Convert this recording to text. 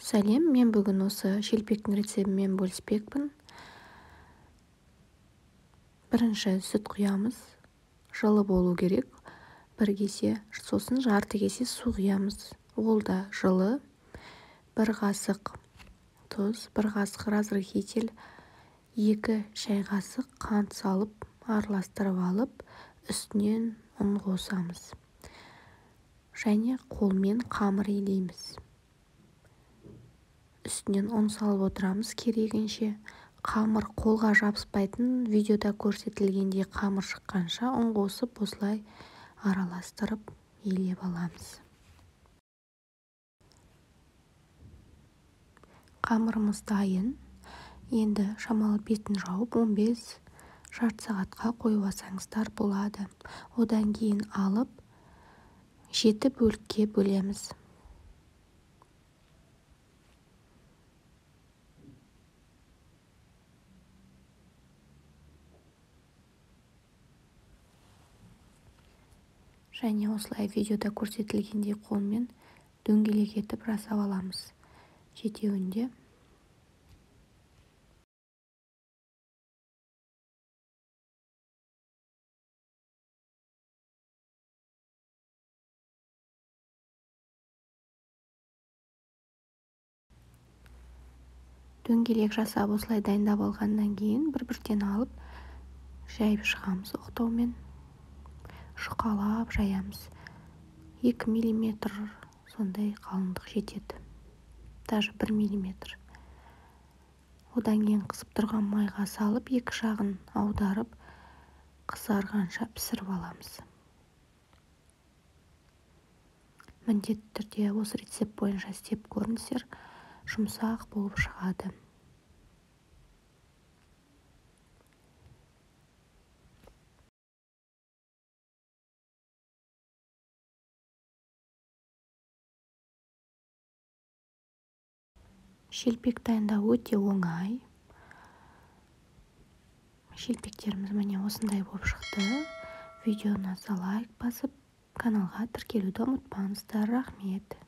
Сәлем, мен бүгін осы шелпектің рецебімен бөліспекпін. Бірінші сүт құямыз, жылы болу керек, бір кесе, сосын жарты кесе су құямыз, ол да жылы. Бір қасық тұз, бір қасық разрыхитель, 2 шай қасық қант салып араластырып алып, үстінен ұн қосамыз. Және қолмен қамыр илейміз. Үстінен ұн салып отырамыз керегінше. Қамыр қолға жабыспайтын, видеода көрсетілгендей қамыр шыққанша ұн қосып, осылай араластырып илеп аламыз. Қамырымыз дайын. Енді шамалы бетін жауып 15 жарты сағатқа қойып алсаңыздар болады. Одан кейін алып 7 бөлікке бөлеміз. Және осылай видеода көрсетілгендей қолмен дөңгелек етіп жасап аламыз. Жетеуінде. Дөңгелек жасап осылай дайындап алғаннан кейін бір-бірден алып жайып шығамыз оқтаумен. Жұқалап жаямыз. 2 миллиметр сондай қалыңдық жетеді. Даже 1 миллиметр. Одан кейін қызып тұрған майға салып, екі жағын аударып, қызарғанша пісіріп аламыз. Міндетті түрде осы рецепт бойынша істеп көріңіздер, жұмсақ болып шығады. Шелпек дайындау өте оңай. Шелпектеріміз міне осындай болып шықты. Видеоны лайк басып, каналға тіркелуді ұмытпаңыздар. Рахмет.